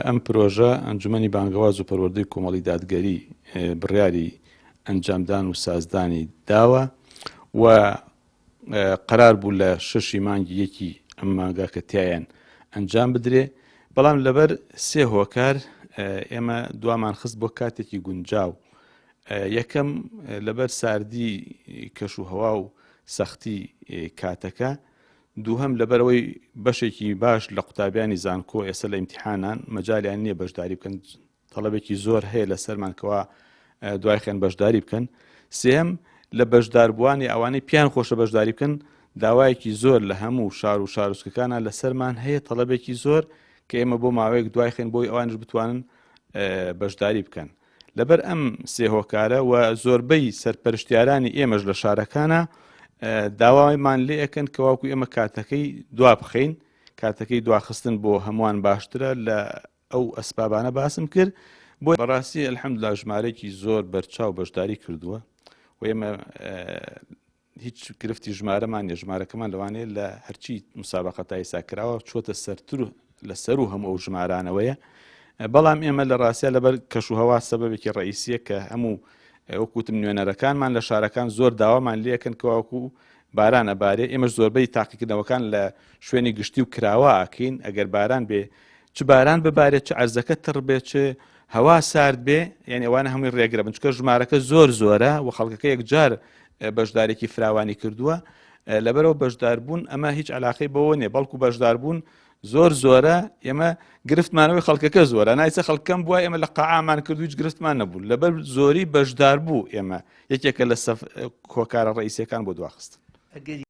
ئەم پرۆژە ئەنجومەنی بانگەواز و پەروەردەی کۆمەڵی دادگەری بڕیاری ئەنجامدان و سازدانی داوە و قەرار بوو لە شەشی مانگی یەکی ئەم مانگا کە تیایان ئەنجام بدرێ بەڵام لەبەر سێ هۆکار ئێمە دوامان خست بۆ کاتێکی گونجاو یەکەم لەبەر ساردی کەش و هەوا و سەختی کاتەکە دووهەم لەبەرئەوەی بەشێکی باش لە قوتابیانی زانکۆ ئێستا لە ئیمتیحانان مەجالیان نییە بەشداری بکەن تەڵەبێکی زۆر هەیە لەسەرمان کەوا دوای خوێن بەشداری بکەن سێم لە بەشداربووانی ئەوانەی پیان خۆشە بەشداری بکەن داوایەکی زۆر لە هەموو شار و شارۆچکەکانە لەسەرمان هەیە تەڵەبێکی زۆر کە ئێمە بۆ ماوەیەک دوای خوێن بۆی ئەوانش بتوانن بەشداری بکەن لەبەر ئەم سێ هۆکارە و زۆربەی سەرپەرشتیارانی ئێمەش لە شارەکانە داوامان لێ ئەکەن کەواکو ئێمە کاتەکەی دوا بخەین کاتەکەی دواخستن بۆ هەمووان باشترە لە ئەو ئەسبابانە باسم کرد بۆ بەڕاستی الحمدلله ژمارەیەکی زۆر بەرچاو بەشداری کردووە و ئێمە هیچ گرفتی ژمارەمان نیە ژمارەکەمان لەوانەیە لە هەرچی مسابقە تا ئیسا کراوە چۆتە سەرتر و لە سەر و هەموو ئەو ژمارانەوەیە بەڵام ئێمە لە ڕاستە لەبەر کەشوهەوا سەبەبێکی ڕئیسیە کە هەموو وەکوتم نوێنەرەکانمان لە شارەکان زۆر داوامان لەکەن کەواکو باران ئەبارێ ئێمەش زۆربەی تاقیکردنەوەکان لە شوێنی گشتی و کراوە ئاکەین ئەگەر باران بێ چ باران ببارێت چ عەرزەکە تڕ بێ چ هەوا سارد بێ یعنی ئەوانە هەمووی ڕێگرە بن چکە ژمارەکە زۆر زۆرە و خەڵکەکە یەکجار بەشدارێکی فراوانی کردووە لەبەرەوە بەشداربوون ئەمە هیچ علاقەی بەوە نیە بەڵکو بەشداربوون زۆر زۆرە ئێمە گرفتمانەوەی خەڵکەکە زۆرە نایسە خەڵکەم بووە ئێمە لە قەعامان کرد هیچ گرفتمان نەبوو لەبەر زۆری بەشدار بوو ئێمە یەکێکە لە کۆکارە ڕئیسەکان بۆ دواخست. ئەگەری.